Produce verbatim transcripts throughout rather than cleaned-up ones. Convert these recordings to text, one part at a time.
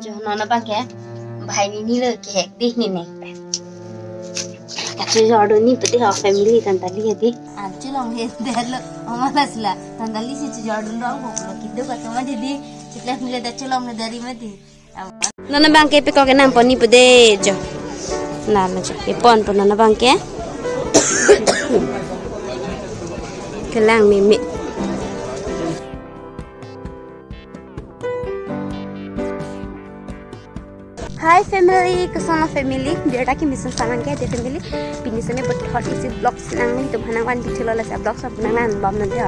Jo non abang ke, bhai ni ni lo ke hek di ni ne. Kachojor dun ni pute ho family tan tali hedi. An cholongle det lo, oma lasla tan tali si chojor dun rong ho lo kido ka tuma didi, chikla nile da cholongle dari mati. Non abang ke pekok kenam pon ni pute jo. Na lo jo, kepon pon non abang ke. Kelang mimi. Hi family, koson lo family, birta kimi ason samang ke de family. Pini sene puthot isi vlogs nangtum aphan nangvan video lo, lasi vlogs aphan nangvanbom nangji ho.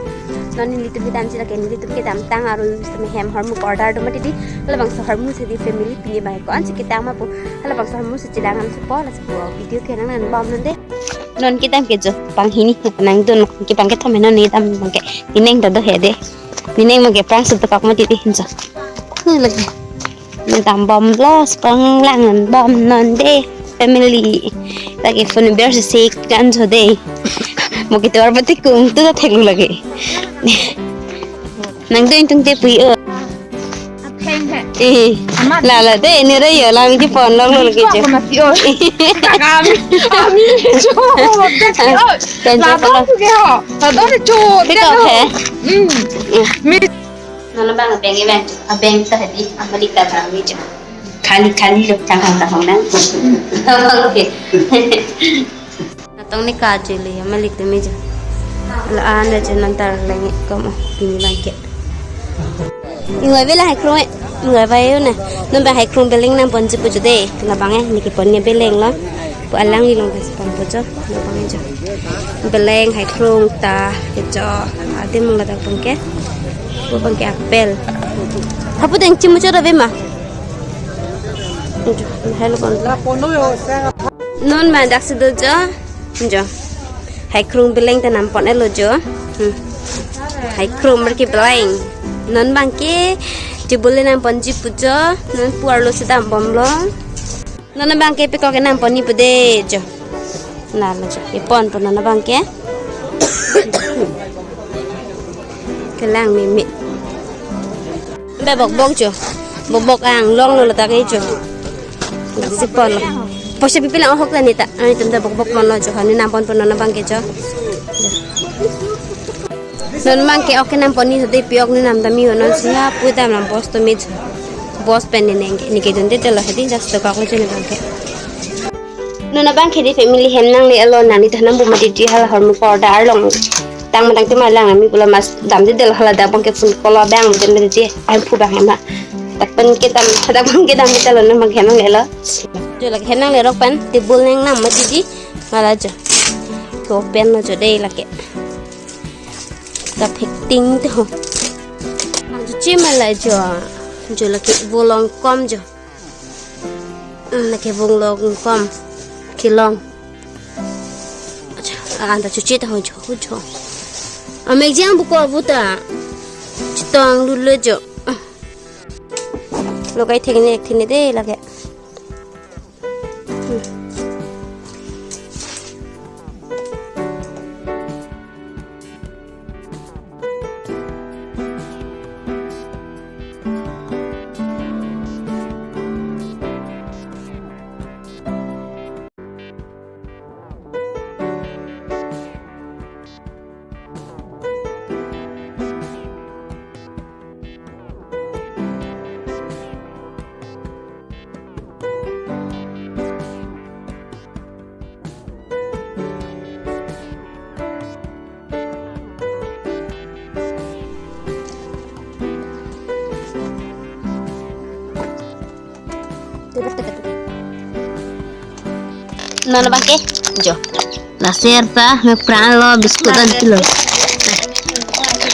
Non nelitum kedamji lake, nelitum kedamtang arlo sitame hem hormu order do mati di. Halabangso hormu si di family, pini abang ko-an si ketang ma pu. Halabangso hormu si chedang nangji po, lasi pu video ke nangvanbom nangji. Non kedam ke jo, banghini nangdun, ke bang kethom non kedam bang ke. Nineng ta do hedi. Nineng bang ke prang sup kak mati di hinjo. Hu lagi. Nangdambom lo, sipang langdambom non de family. Lake phone ber si sek kan jo de. Mo ketovar pati kung tu ta thek lo lagi. Nangdun tung te pui o. Apheng he. Eh. Amat. La la de ni re yo la mi kepon lo lo lagi jo. Kok mati o. Kami. Kami jo. Kan jo. La do ke ho. La do ke jo. Pekok he. Hmm. Mi Non abang abeng abeng, abeng ta hedi, amalik ta bang mi jo. Khali khali lo chang hang ta hong nang. Abang ke. Natong ne ka jo le, amalik ta mi jo. La an le jo non tar leng ko mo, pini bang ke. Ingoi bela hai krung, ingoi ba yo na. Non ba hai krung beleng nangponji pu jo de. Labang eh, ne kepon ne beleng lo. Pu alang li long kasi pang pu jo, lo pang jo. Beleng hai krung ta, ke jo, adim mung ladak pang ke. Pu pang ke apple. Hapu deng chimu jo rabe ma. Jo, hai lo pang. Non ma dak si do jo. Jo. Hai krung beleng ta nampon-et lo jo. Hmm. Hai krung mer ke beleng. Non bang ke jebule namponji pu jo. Non pu arlo si dambom lo. Non abang ke pekok kenam pon ni pu de jo. Na lo jo. Kepon pon non abang ke. Kelang mimi. Be bok bok jo. Bok bok ang long lo lata ke jo. Sipon lo. Poisa pipi lang ohok ta ni ta. Ani tum ta bok bok pon lo jo. Ani nampon pon non abang ke jo. Non abang ke ok kenam pon ni sode pi ok ni nam tami ho non siha pu dam lam boss to mi. Boss pen ni neng ni kedun de lo hedi just to kak lo jene abang ke. Non abang ke di family hem nangle-lo nangli thanam bu mati di hala hormu order arlong. Tang matang tema lang ami pula mas dam de lo hala dak abang ke phone call abang de de ai phu bang ma. Tak pen kedam dak abang kedam de lo non abang hem nangle-lo. Jo lake hem nangle rok pen table neng nam mati di. Mala jo. Ko pen lo jo de lake. Ta phek ting to. Ang chu chi ma la jo. Jo lake volong kom jo. Mm, lake volong kom. Kelong. Acha, ang ta chu chi ta ho jo, ho jo. Amek jang buko avu ta. Chitong lu le jo. Lo kai thek ne ek thini de lake. Non abang ke jo. La ser ta me pran lo biscuit an kilo.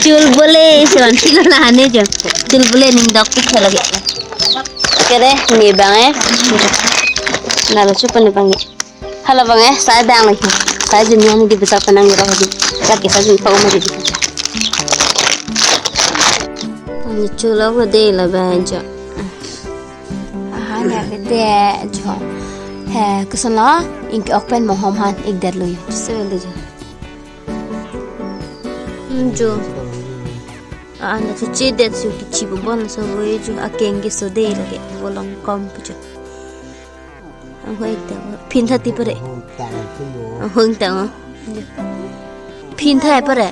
Chulbule son kilo na hane jo. Chulbule ning dok pik lagi. Kere ni bang eh. Na lo chupan ni bang eh. Hala bang eh, sai bang lagi. Sai jun yang di besar penang ni roh di. Lagi sai jun pau ma di. Ani chulok lo de la bang jo. Aha, ne ke de jo. He, koson lo, ingke ok pen mohom han, ik det lo yo. Se lo jo. Hmm, jo. Anta choche det su kichi bobon so voi chu akeng keso de lake volong kom pu chu. Ang hoi ta phin tha ti pare. Hong tang tu yo. Ang hong tang o. Phin tha pare.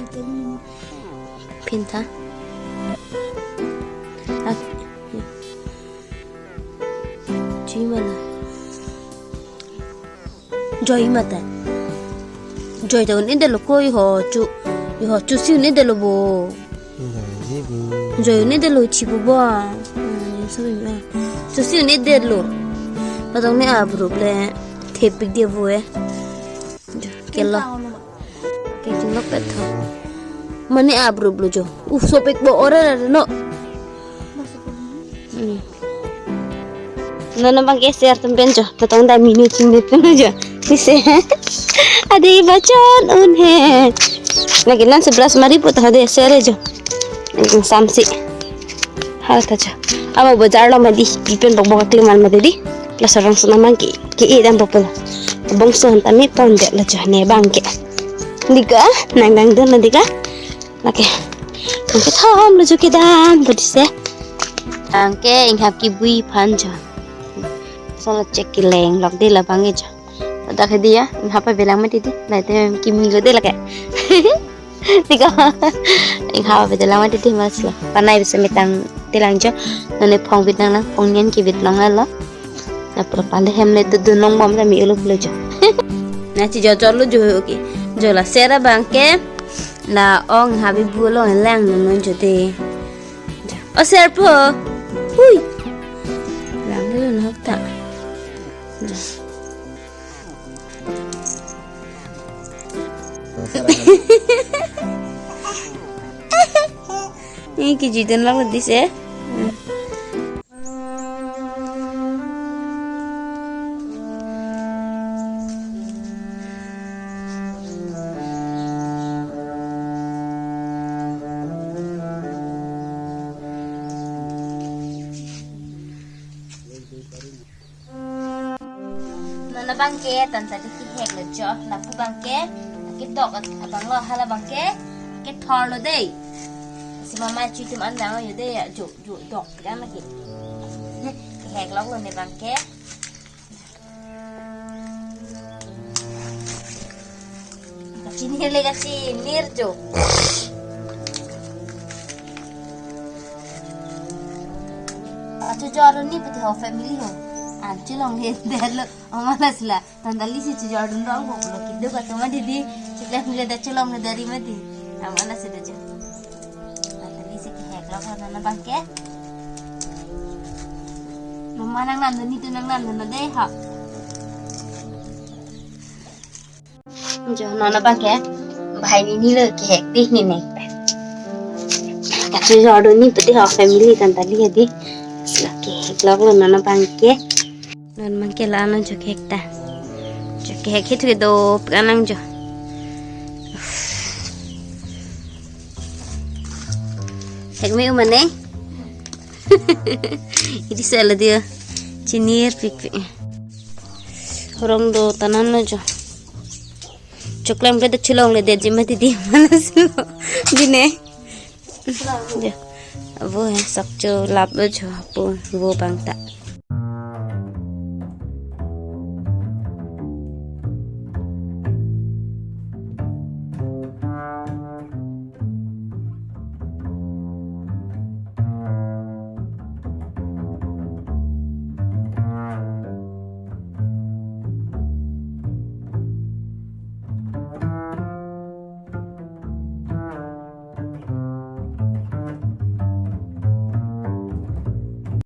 Phin tha. Ak-, chi mana. Joi mata. Joi ta un-edetlo ko, iho chu. Iho chu si un-edetlo bo. Joi un-edetlo, chipu bo. Hmm, so ya. Chu si un-edetlo. Patong ne abrup le thepik dia bo e. Kelo. Kejinglok pet tho. Mane abrup lo jo. Uh, sopik bo ore re no. Hmm. Non abang ke share atum pen jo. Tatong da minu chingdet pen jo. Ni se. Ade bachon un he. Lagi non se brush mari pu ta de share jo. Ekdom samsi. Hal ta jo. Abo bajar lo mati. Pi pen bok bok kli man mati di. Plus rongso namang ke, ke-e dam bok pula. Bongso han tame pon det lo jo ne abang ke. Dika, nang dang dun lo dika. Lake. Nang kethom lo jo kedam bodi se. Abang ke inghap kebui aphan jo. Solo chek keleng lok de labang ke jo. Dak ke dia, inghap avelang mati di. Laite kimi lo de lake. Dika. Inghap avelang mati di mas lo. Panai bisa mitang tilang jo. Nane phong vit nang nang phong nian kevit long lo. Na pura pale hem le tu dunlong bom ta mi ulum le jo. Na chi jo jo lo jo ke. Jo la share abang ke. La ong habi bu lo lang no non jo te. O share po. Hui. Lang lo no ta. Jo. Ni kiji dunlok lo di se. Hmm. Non abang ke tanta di kehek lo jo, lapu abang ke, kedok abang lo, hala abang ke, kethor lo dei. Si mama chi atum an dang yo dei ya, jo, jo, dok, dang lagi. Kehek lok lo ne abang ke. Kachinir le kachinir jo. Achu jor ni pati ho family ho. An chulong le der lo. Amala sila. Tanta li si chu jor dun rong ho lo kido ka tuma didi. Chikla mila da chulong le dari mati. Amala sila jo. Tanta li si kehek lo ko non abang ke. Mama nang nam ni tu nang nam na dei ha. Jo non abang ke, bhai ni ni lo kehek di ni ne. Kachu jor do ni pati ho family tanta li di. Sila kehek lok lo non abang ke. Non abang ke la non jo kehek ta. Jo kehek hit ke do kanang jo. Hek me umane. Idi sala dia. Chinir pik pik. Rong do tanan lo jo. Choklam ke da chulong le de jima didi mana sulo. Dine. Ja. Abo he sak cho lap lo jo apo vo bang ta.